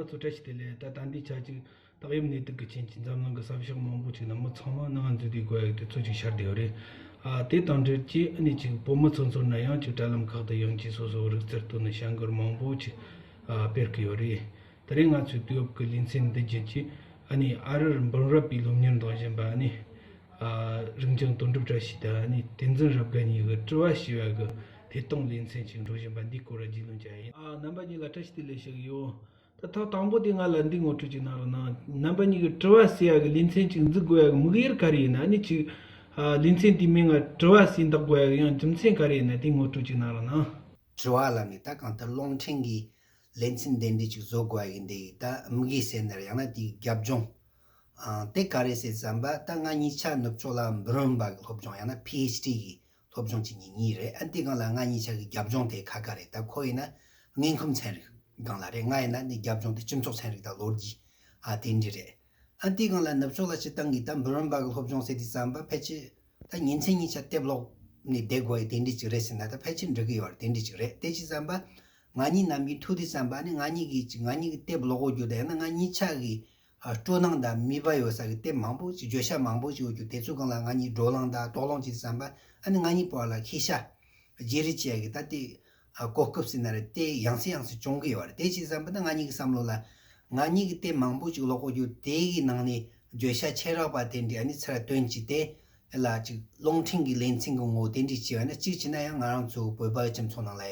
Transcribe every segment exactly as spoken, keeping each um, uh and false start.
ཚོ་བཀྲ་ཤིས་བདེ་ལེགས། ད་ད་ལྟའི་ཆ་ཅིག་ཏོག་དབྱིབས་ནད་དུག་གི་རྐྱེན་གྱིས་འཛམ་གླིང་གི་ས་ཕྱོགས་མང་པོ་ཅིག་ན་མི་ཚང་མ་ནང་འཛུལ་བསྡད་དགོས་ཡག་དེ་ཚོ་ཅིག་ཤར་བསྡད་ཡོད་རེད། ཨ་དེ་དང་འབྲེལ་གྱིས་ཨ་ནི་ཅིག་བོད་མི་ཚོ་ཚོར་ན་ཡང་ཅིག་དྲ་ལམ་ཁག་ཏུ་ཡང་ཅིག་སོ་སོའི་རིག་རྩལ་བཏོན་ནས་བྱ་འགུལ་མང་པོ་ཅིག་ཨ་སྤེལ་གི་ཡོད་རེད། དེ་རིང་ང་ཚོའི་དུས་བབ་ཀྱི་ལེ་ཚན་འདི་བརྒྱུད་ཀྱིས་ཨ་ནི་ཨ་རིར་འབུམ་རམས་པའི་སློབ་གཉེར་འདོན་བཞིན་པ་ཨ་ནི་ཨ་རིག་འཛིན་དོན་གྲུབ་བཀྲ་ཤིས་དང་ཨ་ནི་བསྟན་འཛིན་རབ་དགའ་གཉིས་ཀྱི་དྲི་བ་ཞུ་བ་གི་ཐད་གཏོང་ལེ་ཚན་ཞིག་འགྲོ་བཞིན་པ་འདིའི་སྐོར་རྒྱུས་ལོན་བྱ་ཡིན། ཨ་རྣམ་པ་གཉིས་ལ་བཀྲ་ཤིས་བདེ་ལེགས་ཞུ་གི་ཡོད། ད་ཐོག་དང་པོ་དེ་ང་ལ་འདི་ངོ་སྤྲོད་ཅིག་གནང་རོགས་གནང་། རྣམ་པ་གཉིས་ཀྱི་དྲི་བ་ཟེར་ཡག་གི་ལེ་ཚན་ཅིག་འཛུགས་དགོས་ཡག་གི་དམིགས་ཡུལ་ག་རེ་ཡིན་ན། ཨ་ནི་ཅིག་ཨ་ལེ་ཚན་དེའི་མིང་ང་དྲི་བ་ཟེར་འདོགས་དགོས་ཡག་གི་ཡང་རྒྱུ་མཚན་ག་རེ་ཡིན་ན། དེ་ངོ་སྤྲོད་ཅིག་གནང་རོགས་གནང་། དྲི་བ་ལབ་ནས་ད་གང་ལྟར་རླུང་འཕྲིན་གྱི་ལེ་ཚན་དེ་འདྲ་ཅིག་བཟོ་དགོས་ཡག་གི་འདི་ད་དམིགས་ཡུལ་ཟེར་ན་རེད། ཡང་ན་དེའི་རྒྱབ་ལྗོངས་ཨ་དེ་ག་རེ་ཟེར་བསམ་པ། ད་ང་གཉིས་ཆ་ནུབ་ཕྱོགས་ལ་འབུམ་རམས་པ་གི་སློབ་སྦྱོང་ཡང་ན་ཕི་ཨེཆ་ཌི་གི་སློབ་སྦྱོང་བྱེད་མཁན་གཉིས་རེད། ཨ་འདི་སྒང་ལ་ང་གཉིས་ཆ་གི་རྒྱབ་ལྗོངས་དེ་ཁ་ཁ་རེད། ད་ཁོ་ཡིན་ན་དངོས་ཁམས་ཚན་རིག་སྒང་ལ་རེད། ང་ཡིན་ན་ནི་རྒྱབ་ལྗོངས་དེ་སྤྱི་ཚོགས་ཚན་རིག་དང་ལོ་རྒྱུས་ཨ་དེ་འདྲ་རེད། ཨ་འདི་སྒང་ལ་ནུབ་ཕྱོགས་ལ་སྤྱིར་བཏང་གི་ད་འབུམ་རམས་པ་གི་སློབ་སྦྱོང་ཟེར་དུས་ཙམ་པ་ཕལ་ཆེར་ད་ཉིན་མཚན་གཉིས་ཆ་དེབ་ཀློག་ནས་བསྡད་དགོས་ཡག་དེ་འདྲ་ཅིག་རེད་ཟེར་ན་ད་ཕལ་ཆེར་འགྲིག་གི་ཡོད་རེད། དེ་འདྲ་ཅིག་རེད། དེ་ཅིག་ཙམ་པ་ང་གཉིས་ནམ་རྒྱུན་ཐུག་དུས་ཙམ་པ་ནི་ང་གཉིས་ཀྱི་ཅིག་ང་གཉིས་ཀྱི་དེབ་ཀློག་གོ་རྒྱུ་དང་ཡང་ན་ང་གཉིས་ཆ་གི་ཨ་སྤྲོ་སྣང་དང་མོས་པ་ཡོད་ས་གི་དེབ་མང་པོ་ཅིག་བརྗོད་བྱ་མང་པོ་ཅིག་ཡོད་རྒྱུ་དེ་ཚོའི་སྒང་ལ་ང་གཉིས་བགྲོ་གླེང་དང་དོགས་སློང་བྱེད་དུས་ཙམ་པ་ཨ་ནི་ང་གཉིས་བར་ལ་ཤེས་བྱ་བརྗེ་རེས་བྱེད་ཡག་གི་ད་དེ་ཨ་གོ་སྐབས་ཟེར་ན་རེད། དེ་ཡང་སེ་ཡང་སེ་བྱུང་གི་ཡོད་རེད། དེ་བྱས་ཙམ་པ་ད་ང་གཉིས་ཀྱི་བསམ་བློ་ལ་ང་གཉིས་ཀྱི་དེབ་མང་པོ་ཅིག་ཀློག་གོ་རྒྱུ་དེ་གི་ནང་ནས་བརྗོད་བྱ་ཆེ་རག་པ་དེ་འདྲ་ཨ་ནི་ཚུར་བཏོན་བྱས་ཏེ། ལ་ཅིག་རླུང་འཕྲིན་གྱི་ལེ་ཚན་གྱི་ངོ་བོ་དེ་འདྲ་བྱས་པ་ན། གཅིག་བྱས་ན་ཡང་ང་རང་ཚོ་བོད་པ་སྤྱི་ཚོགས་ནང་ལ་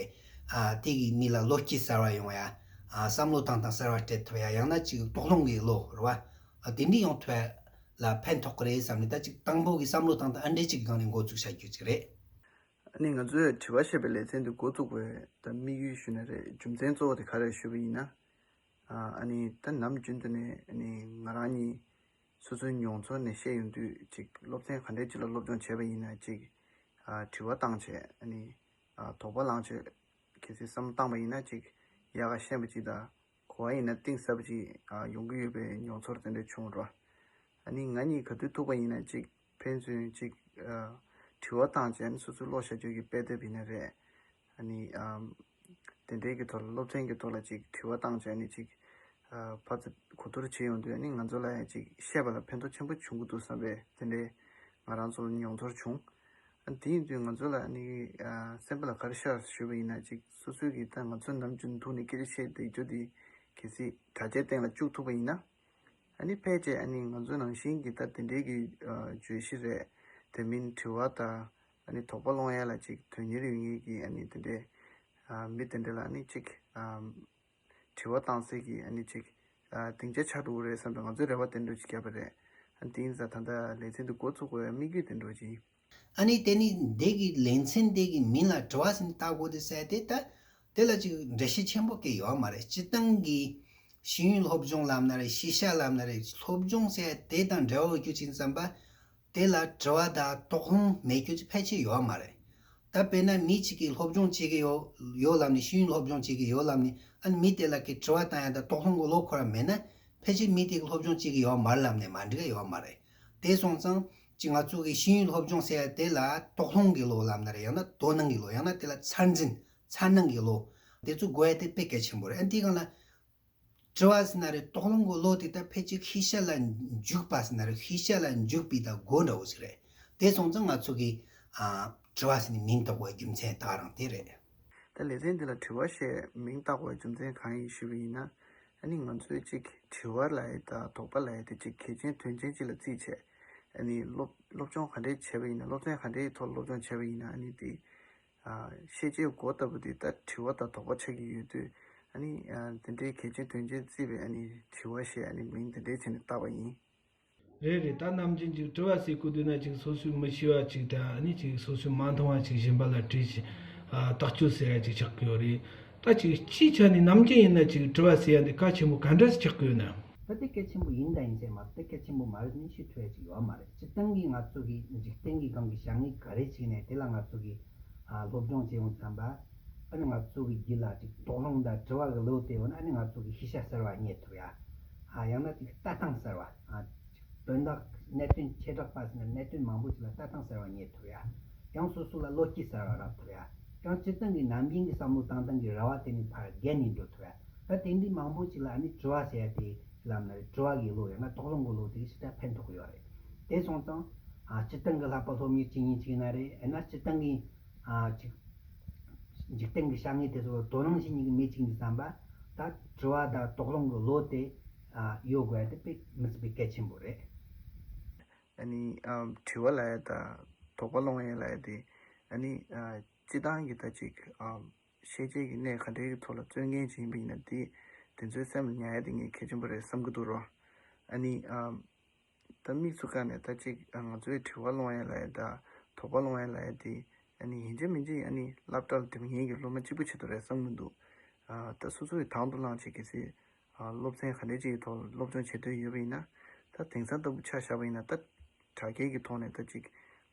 ཨ་དེ་གི་མི་ལ་བློ་སྐྱེད་གསར་བ་ཡོང་ཡ། ཨ་བསམ་བློ་བཏང་སྟངས་གསར་བ་སྤྲད་ཐུབ་ཡ། ཡང་ན་ཅིག་དོགས་སློང་གི་བློ་རེད་བ། ཨ་དེ་འདྲ་ཡོང་ཐུབ་ཡ་ལ་ཕན་ཐོགས་ཀྱི་རེད་བསམ་ནས། ད་ཅིག་དང་པོ་གི་བསམ་བློ་བཏང་སྟངས་ཨ་འདྲ་ཅིག་གི་སྒང་ནས་འགོ་བཙུགས་བྱ་རྒྱུ་ཅིག་རེད། ཨ་ནི་ང་ཚོས་དྲི་བ་བཤད་པའི་ལེ་ཚན་འདི་འགོ་བཙུགས་པའི་ད་དམིགས་ཡུལ་ཞུས་ན་རེད། རྒྱུ་མཚན་གཙོ་བོ་དེ་ག་རེ་ཞུས་པ་ཡིན་ན། ཨ་ནི་ད་ནམ་རྒྱུན་དུ་ནས་ཨ་ནི་ང་རང་གཉིས་སོ་སོའི་མྱོང་ཚོར་ནས་བཤད་ཡོང་དུས། ཅིག་སློབ་ཚན་ག་འདྲས་ཅིག་ལ་སློབ་སྦྱོང་བྱས་པ་ཡིན་ན་ཅིག་ཨ་དྲི་བ་བཏང་བྱས། ཨ་ནི་ཨ་དོགས་པ་ལངས་བྱས། གལ་སྲིད་བསམ་བློ་བཏང་པ་ཡིན་ན་ཅིག་ཡག་ག་ཤེས་པ་ཅིག་དང་། གོ་བ་ཡིན་ན་གཏིང་ཟབ་པ་ཅིག་ཨ་ཡོང་གི་ཡོད་པའི་མྱོང་ཚོར་དེ་འདྲ་བྱུང་རོ། ཨ་ནི་ང་གཉིས་ག་དུས་ཐུག་པ་ཡིན་ན་ཅིག་ཕན་ཚུན་ཅིག་ཨ་དྲི་བ་བཏང་བྱས། ཨ་ནི་སོ་སོའི་བློ་བྱ་སྤྱོད་ཀྱི་དཔེ་དེབ་ཡིན་ན་རེད། ཨ་ནི་ཨ་དེ་འདྲའི་གི་ཐོག་ལ་སློབ་ཚན་གྱི་ཐོག་ལ་ཅིག་དྲི་བ་བཏང་བྱས། ཨ་ནི་ཅིག་ཨ་ཕར་ཚུར་གོ་བསྡུར་བྱེད་ཡོང་དུས། ཨ་ནི་ང་ཚོ་ལ་ཡང་ཅིག་བཤད་པ་ལ་ཕན་ཐོགས་ཆེན་པོ་བྱུང་གི་འདུག་བསམ་པའི་དེ་འདྲའི་ང་རང་ཚོ་ལ་མྱོང་ཚོར་བྱུང་། ཨ་དེ་ཡིན་དུས་ང་ཚོ་ལ་ཨ་ནི་ཨ་སེམས་པ་ལ་ག་རེ་ཤར་ཞུས་པ་ཡིན་ན། ཅིག་སོ་སོའི་གི་ད་ང་ཚོ་ནམ་རྒྱུན་ཐུག་ནས་སྐད་ཆ་བཤད་བསྡད་རྒྱུ་དེ་གལ་སྲིད་དྲ་རྒྱའི་སྟེང་ལ་བཅུག་ཐུབ་པ་ཡིན་ན། ཨ་ནི་ཕལ་ཆེར་ཨ་ནི་ང་ཚོ་ནང་བཞིན་གྱི་ད་དེ་འདྲའི་གི་ཨ་བརྗོད་གཞི་རེད། དེ་མིན་དྲི་བ་དང་ཨ་ནི་དོགས་པ་སློང་ཡ་ལ་ཅིག་དོན་གཉེར་ཡོད་མཁན་གྱི་ཨ་ནི་དེ་འདྲའི་ཨ་མི་དེ་འདྲ་ལ་ཨ་ནི་ཅིག་ཨ་དྲི་བ་བཏང་སའི་གི་ཨ་ནི་ཅིག་ཨ་སྡིངས་ཆ་ཆགས་འགྲོ་གི་རེད་བསམ་པའི་ང་ཚོའི་རེ་བ་དེ་འདྲ་ཅིག་བརྒྱབ་པ་རེད། ཨ་ནི་དེ་ཡིན་ཙང་ད་ལྟ་ལེ་ཚན་འདི་འགོ་ཚུགས་དགོས་པའི་དམིགས་ཡུལ་དེ་འདྲ་ཅིག་ཡིན། ཨ་ནི་དེ་ནི་འདི་གི་ལེ་ཚན་འདི་གི་མིང་ལ་དྲི་བ་ཟེར་ནས་བཏགས་དགོས་དེ་ཟེར་དེ། ད་དེ་ལ་ཅིག་འགྲེལ་བཤད་ཆེན་པོ་གང་ཡང་ཡོད་མ་རེད། སྤྱིར་བཏང་གི་ཤེས་ཡོན་སློབ་སྦྱོང་ལབ་ན་རེད། ཤེས་བྱ་ལབ་ན་རེད། སློབ་སྦྱོང་ཟེར་དེ་དང་འབྲེལ་བ་ཡོད་རྒྱུ་ཅིག་བསམ་པ། དེ་ལ་དྲི་བ་དང་དོགས་སློང་མེད་རྒྱུ་ཅིག་ཕལ་ཆེར་ཡོད་མ་རེད། ད་དཔེར་ན་མི་གཅིག་གིས་སློབ་སྦྱོང་བྱེད་ཀྱི་ཡོད་ཡོད་ལབ་ནས། ཤེས་ཡོན་སློབ་སྦྱོང་བྱེད་ཀྱི་ཡོད་ལབ་ནས། ཨ་ནི་མི་དེ་ལ་གི་དྲི་བ་བཏང་ཡ་དང་དོགས་སློང་གི་བློ་ཁོ་རང་མེད་ན། ཕལ་ཆེར་མི་དེ་གིས་སློབ་སྦྱོང་བྱེད་ཀྱི་ཡོད་མ་རེད་ལབ་ནས་མ་འགྲིག་ག་ཡོད་མ་རེད། དེ་སོང་ཙང་ཅིག་ང་ཚོ་གི་ཤེས་ཡོན་སློབ་སྦྱོང་ཟེར་ཡ་དེ་ལ་དོགས་སློང་གི་བློ་ལབ་ན་རེད། ཡང་ན་དོ་སྣང་གི་བློ། ཡང་ན་དེ་ལ་ཚད་འཛིན་ཚད་སྣང་གི་བློ། དེ་ཚོ་དགོས་ཡ་དེ་དཔེ་གལ་ཆེན་པོ་རེད། ཨ་ནི་དེའི་སྒང་ལ་དྲི་བ་ཟེར་ན་རེད། དོགས་སློང་གི་བློ་དེ་ད་ཕལ་ཆེར་ཤེས་བྱ་ལ་འཇུག་པ་ཟེར་ན་རེད། ཤེས་བྱ་ལ་འཇུག་པའི་ད་སྒོ་འདྲ་བོ་ཞིག་རེད། དེ་སོང་ཙང་ང་ཚོ་གི་ཨ་དྲི་བ་ཟེར་ནས་མིང་བཏགས་པའི་རྒྱུ་མཚན་ད་ག་རང་དེ་རེད། ད་ལེ་ཚན་འདི་ལ་དྲི་བ་ཞེས་མིང་བཏགས་པའི་རྒྱུ་མཚན་གང་ཡིན་ཞུས་པ་ཡིན་ན། ཨ་ནི་ང་ཚོས་ཅིག་དྲི་བ་ལབ་ཡ་དང་དོགས་པ་ལབ་ཡ་དེ་ཅིག་གལ་ཆེན་དོན་ཆེན་ཅིག་ལ་བརྩིས་བྱས། ཨ་ནི་སློབ་སློབ་སྦྱོང་ག་འདྲས་བྱས་པ་ཡིན་ན། སློབ་ཚན་ག་འདྲའི་ཐོག་སློབ་སྦྱོང་བྱས་པ་ཡིན་ན། ཨ་ནི་དེ་ཨ་ཤེས་བྱའི་སྒོ་ལྟ་བུ་དེ་ད་དྲི་བ་དང་དོགས་པ་ཆགས་ཀྱི་ཡོད་དུས། ཨ་ནི་ཨ་དེ་འདྲའི་གལ་ཆེན་དོན་ཆེན་བརྩིས་པའི་ཨ་ནི་དྲི་བ་ཞེས་ཨ་ནི་མིང་དེ་འདྲའི་བྱས་ནས་བཏགས་པ་ཡིན། རེད་རེད། ད་ནམ་རྒྱུན་ཅིག་དྲི་བ་ཟེར་གོ་དུས་ན་ཅིག་སོ་སོས་མི་ཤེས་པ་ཅིག་དང་། ཨ་ནི་ཅིག་སོ་སོས་མ་མཐོང་བ་ཅིག་གཞན་པ་ལ་དྲིས་ཤིག་ཨ་ཐག་གཅོད་ཟེར་ཡ་ཅིག་ཆགས་ཀྱི་ཡོད་རེད། ད་ཅིག་སྤྱིའི་ཆ་ནས་ནམ་རྒྱུན་ཡིན་ན་ཅིག་དྲི་བ་ཟེར་ཡ་འདི་གལ་ཆེན་པོ་ག་འདྲ་ཞིག་ཆགས་ཀྱི་ཡོད་ན། ད་དེ་གལ་ཆེན་པོ་ཡིན་དང་ཡིན་ཟེར་མ་རེད། དེ་གལ་ཆེན་པོ་མ་རེད་ཟེར་ནས་ཞུ་ཐུབ་ཡ་ཅིག་ཡོད་མ་རེད། སྤྱིར་བཏང་གི་ང་ཚོ་གི་འཇིག་རྟེན་གྱི་སྒང་གི་བྱ་དངོས་ག་རེ་ཅིག་ནས་དེ་ལ་ང་ཚོ་གི་ཨ་སློབ་སྦྱོང་བྱེད་ཡོང་དུས་ཙམ་པ། ཨ་ནི་ང་ཚོ་གི་རྒྱུད་ལ་ཅིག་དོགས་སློང་དང་དྲི་བ་གི་བློ་དེ་ཡོད་ན། ཨ་ནི་ང་ཚོ་གི་ཤེས་བྱ་གསར་བ་རྙེད་ཐུབ་ཡ། ཨ་ཡང་ན་ཅིག་ལྟ་སྟངས་གསར་བ། ཨ་ཅིག་དོན་དག་གནད་དོན་ཆེ་དྲགས་པ་ཟེར་ན་གནད་དོན་མང་པོ་ཅིག་ལ་ལྟ་སྟངས་གསར་བ་རྙེད་ཐུབ་ཡ། ཡང་སོ་སོ་ལ་བློ་སྐྱེད་གསར་བ་རག་ཐུབ་ཡ། ཡང་སྤྱིར་བཏང་གི་ནམ་རྒྱུན་གྱི་བསམ་བློ་བཏང་སྟངས་ཀྱི་ར་བ་དེ་ནི་ཕར་རྒྱས་ནས་འགྲོ་ཐུབ་ཡ། ད་དེ་འདྲའི་མང་པོ་ཅིག་ལ་ཨ་ནི་དྲི་བ་ཟེར་ཡ་དེ་ལབ་ན་རེད། དྲི་བ་གི་བློ་ཡང་ན་དོགས་སློང་གི་བློ་དེ་ཞིག་ད་ཕན་ཐོགས་ཡོད་རེད། དེ་སོང་ཙང་ཨ་སྤྱིར་བཏང་གི་བསླབ་པ་སློབ་གཉེར་བྱེད་མཁན་ཅིག་ཡིན་ན་རེད། ཡང་ན་སྤྱིར་བཏང་གི་ཨ་ཅིག་འཇིག་རྟེན་གྱི་བྱ་དངོས་དེ་ཚོ་ལ་དོ་སྣང་བྱེད་མཁན་གྱི་མི་ཅིག་ཡིན་དུས་ཙམ་པ། ད་དྲི་བ་དང་དོགས་སློང་གི་བློ་དེ་ཨ་ཡོད་དགོས་ཡ་དེ་དཔེ་མི་སྲིད་པའི་གལ་ཆེན་པོ་རེད། ཨ་ནི་ཨམ་དྲི་བ་ལབ་ཡ་དང་དོགས་པ་སློང་ཡ་ལབ་ཡ་དེ་ཨ་ནི་ཨ་སྤྱིར་བཏང་གི་ད་ཅིག་ཨམ་ཤེས་བྱའི་གི་གནས་ག་འདྲའི་གི་ཐོག་ལ་རྩོད་མཁན་ཅིག་ཡིན་པ་ཡིན་ན། དེ་དེ་ཚོའི་སེམས་ལ་ཉར་ཡ་དེ་ངས་གལ་ཆེན་པོ་རེད་བསམ་གི་འདུག་རོ། ཨ་ནི་ཨམ་ད་དམིགས་སུ་བཀར་ནས་ད་ཅིག་ཨ་ང་ཚོའི་དྲི་བ་སློང་ཡ་ལབ་ཡ་དང་དོགས་པ་སློང་ཡ་ལབ་ཡ་དེ་ཨ་ནི་ཡིན་གཅིག་མིན་གཅིག་ཨ་ནི་སློབ་གྲྭ་ལ་འགྲིམ་མཁན་གྱི་སློབ་མ་གཅིག་པུ་ཆེད་དུ་རེད་བསམ་གི་འདུག་ཨ་ད་སོ་སོ་ཡི་དང་དུ་བླངས་བྱས་གལ་སྲིད་ཨ་སློབ་ཚན་ག་འདྲའི་ཅིག་གི་ཐོག་ལ་སློབ་སྦྱོང་བྱེད་འདོད་ཡོད་པ་ཡིན་ན། ད་དེང་སང་ལྟ་བུ་ཆ་བཞག་པ་ཡིན་ན། ད་དྲ་རྒྱའི་གི་ཐོག་ནས་ད་ཅིག་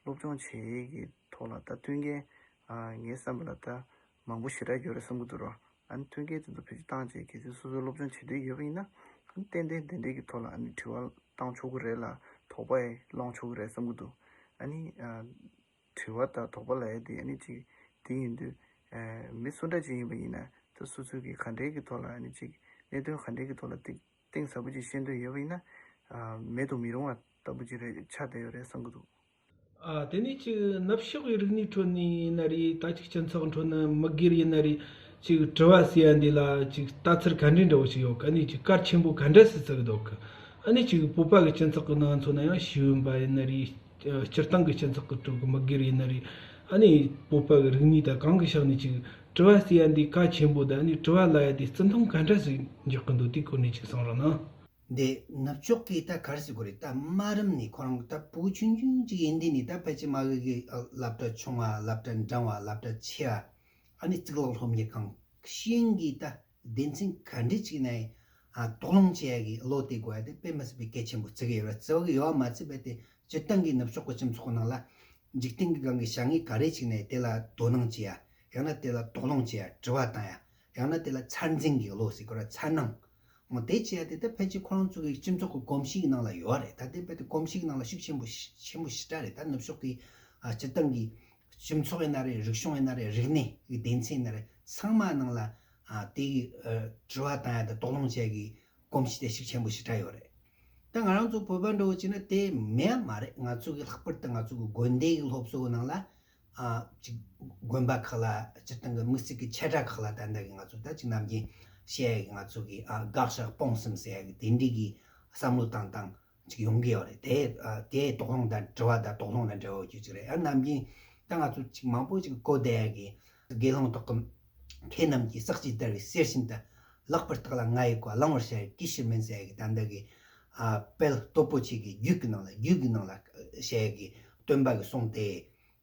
སློབ་སྦྱོང་བྱེད་ཡས་གི་ཐོག་ལ་ད་མཐུན་རྐྱེན་ཨ་ངའི་བསམ་པ་ལ་ད་མང་པོ་ཞེ་དྲག་ཡོད་རེད་བསམ་གི་འདུག་རོ། ཨ་ནི་མཐུན་རྐྱེན་དེ་ཚོ་བེད་སྤྱོད་བཏང་བྱས་གལ་སྲིད་སོ་སོའི་སློབ་སྦྱོང་བྱེད་འདོད་ཡོད་པ་ཡིན་ན། ཨ་ནི་ཏན་ཏན་དེ་འདྲའི་གི་ཐོག་ལ་ཨ་ནི་དྲི་བ་བཏང་ཆོག་གི་རེད་ལ། དོགས་པ་ཡང་སློང་ཆོག་གི་རེད་བསམ་གི་འདུག་ཨ་ནི་ཨ་དྲི་བ་དང་དོགས་པ་ལབ་ཡ་དེ་ཨ་ནི་ཅིག་དེ་ཡིན་དུས་ཨ་མི་སུ་འདྲ་ཅིག་ཡིན་པ་ཡིན་ན། ད་སོ་སོའི་གི་ག་འདྲའི་གི་ཐོག་ལ་ཨ་ནི་ཅིག་གནད་དོན་ག་འདྲའི་གི་ཐོག་ལ་ཏིག་གཏིང་ཟབ་པོ་ཅིག་ཤེས་འདོད་ཡོད་པ་ཡིན་ན། ཨ་མེད་དུ་མི་རུང་བ་ལྟ་བུ་ཅིག་རེད་ཆགས་བསྡད་ཡོད་རེད་བསམ་གི་འདུག་ཨ་དེ་ནས་ཅིག་ནུབ་ཕྱོགས་ཀྱི་རིག་གནས་ཁྲོད་ནས་ཡིན་ན་རེད། ད་ཅིག་སྤྱི་ཚོགས་ཁྲོད་ན་མི་སྒེར་ཡིན་ན་རེད། ཅིག་དྲི་བ་ཟེར་ཡ་འདི་ལ་ཅིག་ལྟ་ཚུལ་ག་འདྲའི་འདྲ་བོ་ཞིག་ཡོད་གི། ཨ་ནི་ཅིག་གལ་ཆེན་པོ་ག་འདྲ་སེ་བརྩི་གི་འདུག་གི། ཨ་ནི་ཅིག་བོད་པ་གི་སྤྱི་ཚོགས་ཀྱི་ནང་མཚོན་ན་ཡང་ཤེས་ཡོན་པ་ཡིན་ན་རེད། སྤྱིར་བཏང་གི་སྤྱི་ཚོགས་ཀྱི་ཁྲོད་ཀྱི་མི་སྒེར་ཡིན་ན་རེད། ཨ་ནི་བོད་པ་གི་རིག་གནས་དང་གང་གི་ཕྱོགས་ནས་ཅིག་དྲི་བ་ཟེར་ཡ་འདི་གལ་ཆེན་པོ་དང་། ཨ་ནི་དྲི་བ་ལབ་ཡ་དེ་བརྩི་མཐོང་ག་འདྲ་ཞིག་འཇོག་གི་འདུག་དེའི་སྐོར་ནས་ཅིག་གསུང་རོགས་གནང་། འདི་ནུབ་ཕྱོགས་ཀྱིས་ད་ག་རེ་ཟེར་དགོས་རེད། ད་དམའ་རིམ་ནས་ཁོ་རང་ད་ཕྲུ་གུ་ཆུང་ཆུང་ཅིག་ཡིན་དུས་ནས་ད་ཕལ་ཆེར་མ་གི་གི་སློབ་གྲྭ་ཆུང་བ། སློབ་གྲྭ་འབྲིང་བ། སློབ་གྲྭ་ཆེ་བ། ཨ་ནི་གཙུག་ལག་སློབ་གཉེར་ཁང་ཤེས་ཡོན་གྱི་ད་སྡེ་ཚན་ག་འདྲ་ཅིག་ནས་ཨ་དོགས་སློང་བྱེད་ཡ་གི་བློ་དེ་དགོས་ཡ་དེ་དཔེ་མི་སྲིད་པའི་གལ་ཆེན་པོ་བརྩི་གི་ཡོད་རེད། བརྩི་གི་ཡོད་པ་མ་ཚད་པ་དེ་སྤྱིར་བཏང་གི་ནུབ་ཕྱོགས་ཀྱི་སྤྱི་ཚོགས་ནང་ལ་འཇིག་རྟེན་གྱི་སྒང་གི་བྱ་དངོས་ག་རེ་ཅིག་ནས་དེ་ལ་དོ་སྣང་བྱེད་ཡ། ཡང་ན་དེ་ལ་དོགས་སློང་བྱེད་ཡ། དྲི་བ་བཏང་ཡ། ཡང་ན་དེ་ལ་ཚད་འཛིན་གྱི་བློ་ཟེར་དགོས་རེད། ཚད་སྣང་། འོ་དེ་བྱེད་ཡ་དེ་ད་ཕལ་ཆེར་ཁོ་རང་ཚོ་གི་སྤྱི་ཚོགས་ཀྱི་གོམས་གཤིས་ཀྱི་ནང་ལ་ཡོད་རེད། ད་དེ་རྦད་དེ་གོམས་གཤིས་ཀྱི་ནང་ལ་ཤུགས་ཆེན་པོ་ཆེན་པོ་ཞེ་དྲག་རེད། ད་ནུབ་ཕྱོགས་ཀྱི་ཨ་སྤྱིར་བཏང་གི་སྤྱི་ཚོགས་ཡིན་ན་རེད། རིག་གཞུང་ཡིན་ན་རེད། རིག་གནས་ཀྱི་སྡེ་ཚན་ཡིན་ན་རེད། ཚང་མ་ནང་ལ་ཨ་དེ་གི་ཨ་དྲི་བ་བཏང་ཡ་དང་དོགས་སློང་བྱེད་ཡ་གི་གོམས་གཤིས་དེ་ཤུགས་ཆེན་པོ་ཞེ་དྲག་ཡོད་རེད། ད་ང་རང་ཚོ་བོད་པ་འདྲ་བོ་བྱས་ན་དེ་མེད་ཡ་མ་རེད། ང་ཚོ་གི་ལྷག་པར་དུ་ང་ཚོ་གི་དགོན་སྡེ་གི་སློབ་གསོ་གི་ནང་ལ་ཨ་ཅིག་དགོན་པ་ཁག་ལ་སྤྱིར་བཏང་གི་དམིགས་བསལ་གྱི་ཆོས་གྲྭ་ཁག་ལ་ད་ལྟ་གི་ང་ཚོ་ད་ཅིག་ནམ་རྒྱུན་བཤད་ཡ་གི་ང་ཚོ་གི་ཨ་དགག་བཞག་སྤོང་གསུམ་ཟེར་ཡ་གི་དེ་འདྲའི་གི་བསམ་བློ་བཏང་སྟངས་ཅིག་ཡོང་གི་ཡོད་རེད། དེ་ཨ་དེ་དོགས་སློང་དང་དྲི་བ་དང་དོགས་སློང་དང་འབྲེལ་བ་ཡོད་རྒྱུ་ཅིག་རེད། ཨ་ནམ་རྒྱུན་ད་ང་ཚོ་ཅིག་མང་པོ་ཅིག་གོ་བསྡད་ཡ་གི་དགེ་སློང་དག་གམ་མཁས་རྣམས་ཀྱིས་ཟག་བཅས་བརྡར་བའི་གསེར་བཞིན་དུ། ལེགས་པར་བརྟགས་ལ་ང་ཡི་བཀའ། བླང་བར་བྱ་ཡི་གེ་ཕྱིར་མིན་ཟེར་ཡ་གི་ད་ལྟ་གི་ཨ་དཔལ་སྟོབས་པོ་ཆེ་གི་རྒྱུད་ཀྱི་ནང་ལ། རྒྱུད་ཀྱི་ནང་ལ་བཤད་ཡ་གི་སྟོན་པ་གི་གསུང་དེ།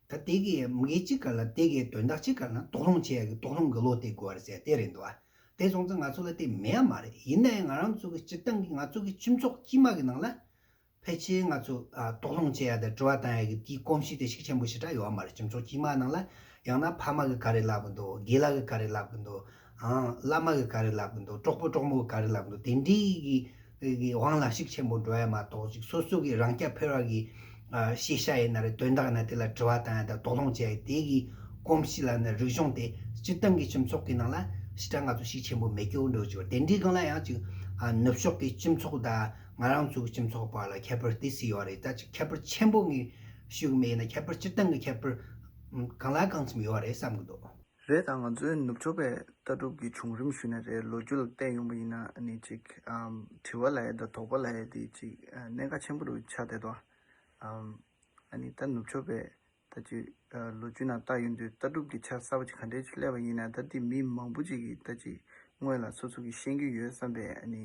ད་དེ་གི་མི་གཅིག་ག་ལ་དེ་གི་དོན་དག་གཅིག་ག་ལ་དོགས་སློང་བྱེད་ཡ་གི་དོགས་སློང་གི་བློ་དེ་དགོས་པ་རེད་ཟེར་དེ་རེད་འདུག་ཨ། དེ་སོང་ཙང་ང་ཚོ་ལ་དེ་མེད་ཡ་མ་རེད། ཡིན་ན་ཡང་ང་རང་ཚོ་གི་སྤྱིར་བཏང་གི་ང་ཚོ་གི་སྤྱི་ཚོགས་དཀྱུས་མ་གི་ནང་ལ་ཕལ་ཆེར་ང་ཚོ་ཨ་དོགས་སློང་བྱེད་ཡ་དང་དྲི་བ་བཏང་ཡ་གི་དེའི་གོམས་གཤིས་དེ་ཤུགས་ཆེན་པོ་ཞེ་དྲག་ཡོད་པ་མ་རེད། སྤྱི་ཚོགས་དཀྱུས་མ་ནང་ལ་ཡང་ན་ཕ་མ་གིས་ག་རེ་ལབ་གི་འདུག་དགེ་ལགས་ཀྱིས་ག་རེ་ལབ་གི་འདུག་ཨང་བླ་མ་གིས་ག་རེ་ལབ་གི་འདུག་གྲོགས་པོ་གྲོགས་མོ་གིས་ག་རེ་ལབ་གི་འདུག་དེ་འདྲའི་གི་གི་དབང་ལ་ཤུགས་ཆེན་པོ་འགྲོ་ཡ་མ་གཏོགས། ཅིག་སོ་སོ་གི་རང་རྐྱ་འཕེར་བ་གི་ཨ་ཤེས་བྱ་ཡིན་ན་རེད། དོན་དག་ཡིན་ན་དེ་ལ་དྲི་བ་བཏང་ཡ་དང་དོགས་སློང་བྱེད་ཡ་དེ་གི་གོམས་གཤིས་ལ་ནི་རིག་གཞུང་དེ་སྤྱིར་བཏང་གི་སྤྱི་ཚོགས་ཀྱི་ནང་ལ་ཞེ་དྲག་ང་ཚོ་ཤུགས་ཆེན་པོ་མེད་རྒྱུ་འགྲོ་བཅུག་དེ་འདྲའི་སྒང་ལ་ཡང་ཅིག་ཨ་ནུབ་ཕྱོགས་ཀྱི་སྤྱི་ཚོགས་དང་ང་རང་ཚོ་གི་སྤྱི་ཚོགས་བར་ལ་ཁྱད་པར་དེ་སུ་ཡོད་རེད། ད་ཅིག་ཁྱད་པར་ཆེན་པོ་ངས་ཞུ་གི་མེད་ན། ཁྱད་པར་སྤྱིར་བཏང་གི་ཁྱད་པར་གང་ལ་གང་འཚམ་ཡོད་རེད་བསམ་གི་འདུག་རེད། ད་ང་ཚོའི་ནུབ་ཕྱོགས་པའི་ལྟ་གྲུབ་ཀྱི་བྱུང་རིམ་ཞུས་ན་རེད། ལོ་རྒྱུས་ལ་བལྟས་ཡོང་པ་ཡིན་ན་ཨ་ནི་ཅིག་ཨམ་དྲི་བ་ལབ་ཡ་དང་དོགས་པ་ལབ་ཡ་དེ་ཅིག་ཨ་གནད་འགག་ཆེན་པོ་རུ་ཆགས་བསྡད་འདུག་ཨམ་ཨ་ནི་ད་ནུབ་ཕྱོགས་པའི་ད་ཅིག་ཨ་ལོ་རྒྱུས་ནང་བལྟ་ཡོང་དུས་ལྟ་གྲུབ་ཀྱི་ཆ་གསར་པ་ཅིག་ག་འདྲས་ཅིག་སླེབས་པ་ཡིན་ན། ད་དེ་མི་མང་པོ་ཅིག་གིས་ད་ཅིག་སྔོན་ལ་སོ་སོ་གིས་ཤེས་ཀྱི་ཡོད་བསམ་པའི་ཨ་ནི་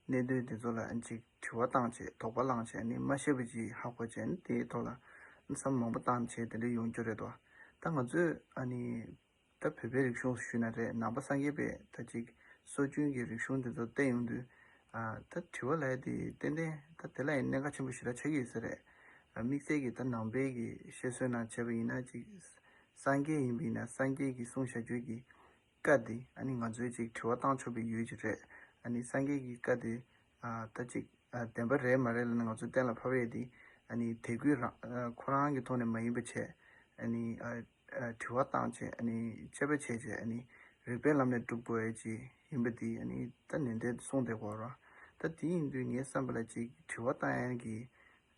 གནད་དོན་དེ་ཚོ་ལ་ཨ་ནི་ཅིག་དྲི་བ་བཏང་བྱས། དོགས་པ་བསླངས་བྱས། ཨ་ནི་མ་ཤེས་པ་ཅིག་ཧ་གོ་བྱས། ཨ་ནི་དེའི་ཐོག་ལ་བསམ་བློ་མང་པོ་བཏང་བྱས་དེ་འདྲ་ཡོང་རྒྱུ་རེད་དོ། ད་ང་ཚོས་ཨ་ནི་ད་བོད་པའི་རིག་གཞུང་ཞུས་ན་རེད། ནང་པ་སངས་རྒྱས་པའི་ད་ཅིག་སྲོལ་རྒྱུན་གྱི་རིག་གཞུང་དེ་ཚོ་བལྟས་ཡོང་དུས། ཨ་ད་དྲི་བ་ལབ་ཡ་དེ་ཏན་ཏན་ད་དེ་ལ་ཡང་གནད་འགག་ཆེན་པོ་ཞེ་དྲག་ཆགས་ཀྱི་ཡོད་ས་རེད། ཨ་དམིགས་བསལ་གྱི་ད་ནང་པའི་གི་བཤད་སྲོལ་ནང་བྱས་པ་ཡིན་ན། ཅིག་སངས་རྒྱས་ཡིན་པ་ཡིན་ན་སངས་རྒྱས་ཀྱིས་གསུངས་བཞག་རྒྱུ་གི་བཀའ་དེ་ཨ་ནི་ང་ཚོས་ཅིག་དྲི་བ་བཏང་ཆོག་པའི་ཡུལ་ཅིག་རེད། ཨ་ནི་སངས་རྒྱས་ཀྱི་བཀའ་དེ་ཨ་ད་ཅིག་ཨ་བདེན་པ་རེད་མ་རེད་ལབ་ན། ང་ཚོ་གཏན་ལ་ཕབ་ཡས་དེ་ཨ་ནི་དད་གུས་རང་ཨ་ཁོ་རང་གི་ཐོག་ནས་མ་ཡིན་པ་བྱས། ཨ་ནི་ཨ་ཨ་དྲི་བ་བཏང་བྱས། ཨ་ནི་དཔྱད་པ་བྱས་བྱས། ཨ་ནི་ རིགས་པའི་ལམ་ནས་སྒྲུབ་དགོས་ཡ་ཅིག་ཡིན་པ་དེ་ཨ་ནི་ད་ནན་ཏན་གསུངས་བསྡད་ཀྱི་ཡོད་རེད། ད་དེ་ཡིན་དུས་ངའི་བསམ་པ་ལ་ཅིག་དྲི་བ་བཏང་ཡ་གི་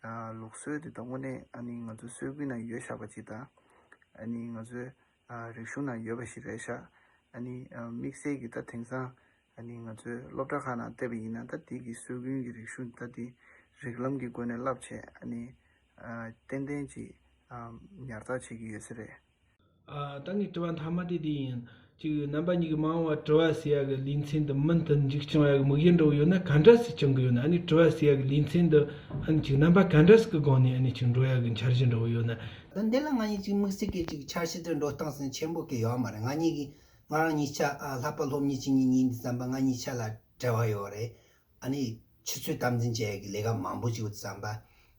ཨ་ལུགས་སྲོལ་དེ་ད་དངོས་གནས་ཨ་ནི་ང་ཚོའི་སྲོལ་རྒྱུན་ནང་ཡོད་བཞག་པ་ཅིག་དང་། ཨ་ནི་ང་ཚོའི་ཨ་རིག་གཞུང་ནང་ཡོད་པ་ཞིག་རེད་ཤག་ཨ་ནི་ཨ་དམིགས་བསལ་གྱི་ད་དེང་སང་ཨ་ནི་ང་ཚོའི་སློབ་གྲྭ་ཁག་ནང་བལྟས་པ་ཡིན་ན་ད་དེ་གི་སྲོལ་རྒྱུན་གྱི་རིག་གཞུང་ད་དེ་རིགས་ལམ་གྱི་སྒོ་ནས་བསླབ་བྱས་ཨ་ནི་ཨ་ཏན་ཏན་ཅིག་ཨ་ཉར་ཚགས་བྱེད་ཀྱི་ཡོད་ས་རེད། ཨ། ད་ངའི་དྲི་བ་མཐའ་མ་དེ་འདི་ཡིན། ཅིག་རྣམ་པ་གཉིས་ཀྱིས་མ་འོངས་པར་དྲི་བ་ཟེར་ཡག་གི་ལེ་ཚན་འདི་མུ་མཐུད་མཇུག་བསྐྱང་ཡག་གི་དམིགས་ཡུལ་འདྲ་བོ་ཡོད་ན། ག་འདྲ་སེ་བསྐྱང་གི་ཡོད་ན། ཨ་ནི་དྲི་བ་ཟེར་ཡག་གི་ལེ་ཚན་འདི་ཨ་ནི་ཅིག་རྣམ་པ་ག་འདྲ་ཟིག་གི་སྒོ་ནས་ཨ་ནི་ཅིག་འགྲོ་ཡག་གི་འཆར་གཞི་འདྲ་བོ་ཡོད་ན། ད་འདི་ལ་ང་གཉིས་ཅིག་དམིགས་བསལ་གྱི་ཅིག་འཆར་གཞི་དེ་འགྲོ་སྟངས་ཟིན་ཆེན་པོ་གི་ཡོད་མ་རེད། ང་གཉིས་ཀྱིས་ང་རང་གཉིས་ཆ་ཨ་ལྷག་པར་སློབ་གཉེར་བྱེད་མཁན་གཉིས་འདི་ཙམ་པ་ང་གཉིས་ཆ་ལ་བྲེལ་བ་ཡོད་རེད། ཨ་ནི་ཆུ་ཚོད་དམ་འཛིན་བྱེད་ཡག་གི་ལས་ཀ་མང་པོ་ཅིག་ཡོད་ཙམ་པ།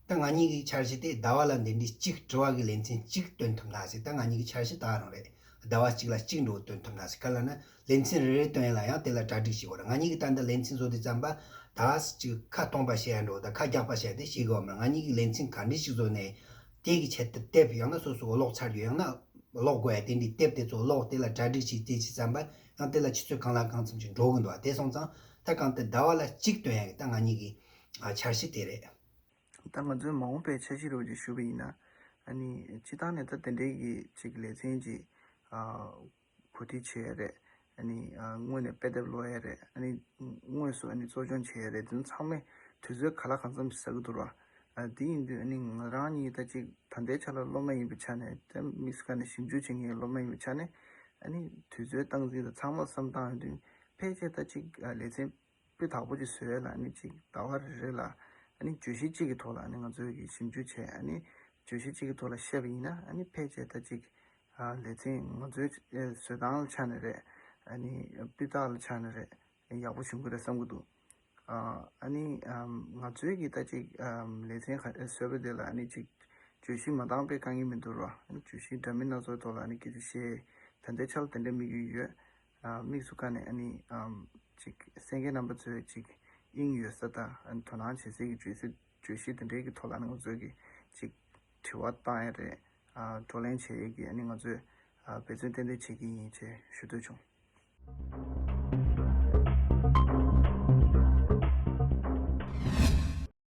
ད་ང་གཉིས་ཀྱི་འཆར་གཞི་དེ་ཟླ་བ་ལ་འདི་འདྲའི་གཅིག་དྲི་བ་གི་ལེ་ཚན་གཅིག་བཏོན་ཐུབ་ན་ཟེར། ད་ང་གཉིས་ཀྱི་འཆར་གཞི་ད་རང་རེད། ཟླ་བ་གཅིག་ལ་གཅིག་འགྲོ་བཏོན་ཐུབ་ན་ཟེར། ག་ལབ་ན་ལེ་ཚན་རེ་རེ་བཏོན་ཡག་ལ་ཡང་དེ་ལ་གྲ་སྒྲིག་བྱེད་དགོས་རེད། ང་གཉིས་ཀྱི་ད་ལྟ་ལེ་ཚན་བཟོ་དུས་ཙམ་པ་ད་ཅིག་ཁ་སྟོང་པ་བཤད་ཡག་འགྲོ་ད་ཁ་རྒྱག་པ་བཤད་དེ་བྱེད་དགོས་མ་རེད། ང་གཉིས་ཀྱི་ལེ་ཚན་ག་འདྲ་ཞིག་བཟོས་ནས་དེ་གི་ཆེད་དུ་དེབ་ཡང་ན་སོ་སོ་ཀློག་ཚར་རྒྱུ་ཡང་ན་ཀློག་དགོས་ཡ་དེ་འདྲའི་དེབ་དེ་ཚོ་ཀློག་དེ་ལ་གྲ་སྒྲིག་བྱེད་དེ་བྱེད་ཙམ་པ་ཡང་དེ་ལ་ཆུ་ཚོད་གང་ལ་གང་འཚམ་ཞིག་འགྲོ་གི་འདུག་དེ་སོང་ཙང་ད་གང་ལྟར་ཟླ་བ་ལ་གཅིག་བཏོན་ཡག་གི་ད་ང་གཉིས་ཀྱི་ཨ་འཆར་གཞི་དེ་རེད། ད་ང་ཚོའི་མ་འོངས་པའི་འཆར་གཞི་རོགས་ཀྱིས་ཞུས་པ་ཡིན་ན། ཨ་ནི་སྤྱིར་བཏང་ནས་ད་དེ་འདྲའི་གི་ཅིག་ལེ་ཚན་ཅིག་ཨ་གོ་སྒྲིག་བྱེད་ཡ་རེད། ཨ་ནི་ཨ་སྔོན་ནས་དཔེ་དེབ་ཀློག་ཡ་རེད། ཨ་ནི་དངོས་སུ་ཨ་ནི་གཙོ་སྐྱོང་བྱེད་ཡ་རེད། དེ་ཚོ་ཚང་མས་དུས་ཚོད་ག་ལ་གང་འཚམ་ཞིག་ཟ་གི་འདུག་ར། ཨ་དེ་ཡིན་དུས་ཨ་ནི་ང་རང་གཉིས་ད་ཅིག་ད་ལྟའི་ཆ་ལ་སློབ་མ་ཡིན་པའི་ཆ་ནས་ད་དམིགས་སུ་བཀར་ནས་ཞིབ་འཇུག་བྱེད་མཁན་སློབ་མ་ཡིན་པའི་ཆ་ནས་ཨ་ནི་དུས་ཚོད་སྟངས་འཛིན་དང་ཚང་མ་བསམ་བཏང་ཡོང་དུས་ཕལ་ཆེར་ད་ཅིག་ཨ་ལེ་ཚན་སྤུས་དག་པོ་ཅིག་བཟོ་ཡ་ལ་ཨ་ནི་ཅིག་ཟླ་བ་རེ་རེ་ལ་ཨ་ནི་བརྗོད་གཞི་གཅིག་གི་ཐོག་ལ་ཨ་ནི་ང་ཚོས་ཀྱི་ཞིབ་འཇུག་བྱས། ཨ་ནི་བརྗོད་གཞི་གཅིག་གི་ཐོག་ལ་བཤད་པ་ཡིན་ན་ཨ་ནི་ཕལ་ཆེར་ད་ཅིག་ཨ་ལེ་ཚན་ང་ཚོའི་ཨེ་བཟོ་སྟངས་ཆ་ནས་རེད། ཨ་ནི་སྤུས་དག་ལ་ཆ་ནས་རེད། ཡག་པོ་བྱུང་གི་རེད་བསམ་གྱི་འདུག་ཨ་ཨ་ནི་ཨམ་ང་ཚོའི་གི་ད་ཅིག་ཨམ་ལེ་ཚན་ག་རེ་བཟོས་པ་དེ་ལ་ཨ་ནི་ཅིག་བརྗོད་གཞི་མ་འདང་པའི་དཀའ་ངལ་མི་འདུག་ར། ཨ་ནི་བརྗོད་གཞི་འདྲ་མིན་སྣ་ཚོགས་ཐོག་ལ་ཨ་ནི་སྐད་ཆ་བཤད། ད་ལྟའི་ཆར་དེ་འདྲའི་དམིགས་ཡུལ་ཡོད། ཨ་དམིགས་སུ་བཀར་ནས་ཨ་ནི་ཨམ་ཅིག་གསན་མཁན་རྣམ་པ་ཚོས་ཅིག་དབྱིངས་ཡོད་ས་དང་ཨ་ནི་དོ་སྣང་བྱེད་སའི་གི་བརྗོད་གཞི་བརྗོད་གཞི་དེ་འདྲའི་གི་ཐོག་ལ་ཨ་ནི་ང་ཚོས་གི་ཅིག་དྲི་བ་བཏང་ཡ་རེད། ཨ་བགྲོ་གླེང་བྱེད་ཡས་ཀྱི་ཨ་ནི་ང་ཚོས་ཨ་འབད་བརྩོན་ཏན་ཏན་བྱེད་ཀྱི་ཡིན་ཅེས་ཞུ་འདོད་བྱུང་།